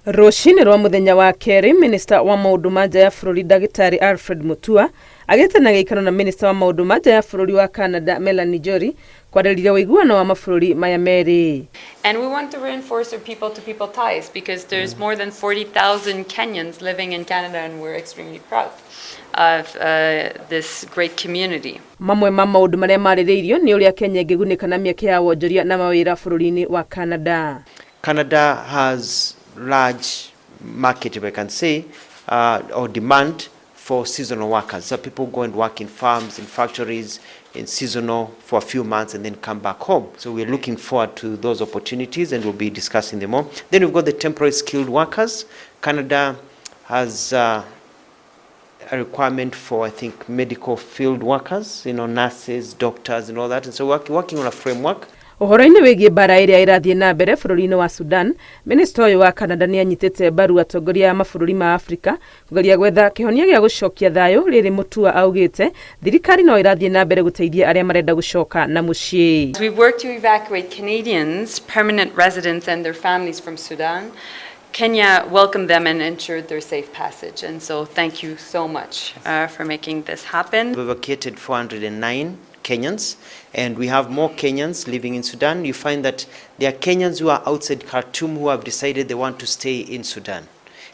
Rũcinĩ rwa mũthenya wa kerĩ, minista wa maũndũ ma nja ya bũrũri Ndagĩtarĩ Alfred Mutua agĩte na gĩikaro na minista wa maũndũ ma nja ya bũrũri wa Canada Melanie Joly kwarĩrĩria ũiguano wa mabũrũri maya merĩ. And we want to reinforce our people-to-people ties because there's more than 40,000 Kenyans living in Canada and we're extremely proud of this great community. Mamwe ma maũndũ marĩa marĩrĩirio nĩ ũrĩa Kenya ĩngĩgunĩka na mĩeke ya wonjoria na mawĩra bũrũri-inĩ wa Canada. Canada has large market, if I can say, or demand for seasonal workers. So people go and work in farms, in factories, in seasonal for a few months and then come back home. So we're looking forward to those opportunities and we'll be discussing them more. Then we've got the temporary skilled workers. Canada has a requirement for, I think, medical field workers, nurses, doctors and all that. And so we're working on a framework. Ũhoro-inĩ wĩgiĩ mbara ĩrĩa ĩrathiĩ na mbere bũrũri-inĩ wa Sudan, minista ũyũ wa Canada nĩ anyitĩte mbaru atongoria a mabũrũri ma Afrika kũgeria gwetha kĩhonia gĩa gũcokia thayũ. Rĩrĩ Mutua augĩte thirikari no ĩrathiĩ na mbere gũteithia arĩa marenda gũcoka na mũciĩ. We work to evacuate Canadians, permanent residents and their families from Sudan. Kenya welcomed them and ensured their safe passage. And so thank you so much for making this happen. We've evacuated 409 Kenyans, and we have more Kenyans living in Sudan. You find that there are Kenyans who are outside Khartoum who have decided they want to stay in Sudan.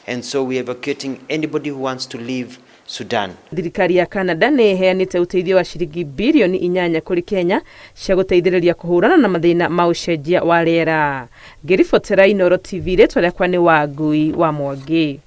And so we are evacuating anybody who wants to leave Sudan. Thirikari ya Canada nĩ ĩheanĩte ũteithio wa ciringi birioni 8 kũrĩ Kenya cia gũteithĩrĩria kũhũrana na mathĩna ma ũcenjia wa rĩera. Ngĩribotera Inooro TV, rĩtwa rĩakwa nĩ Wangui wa Mwangi.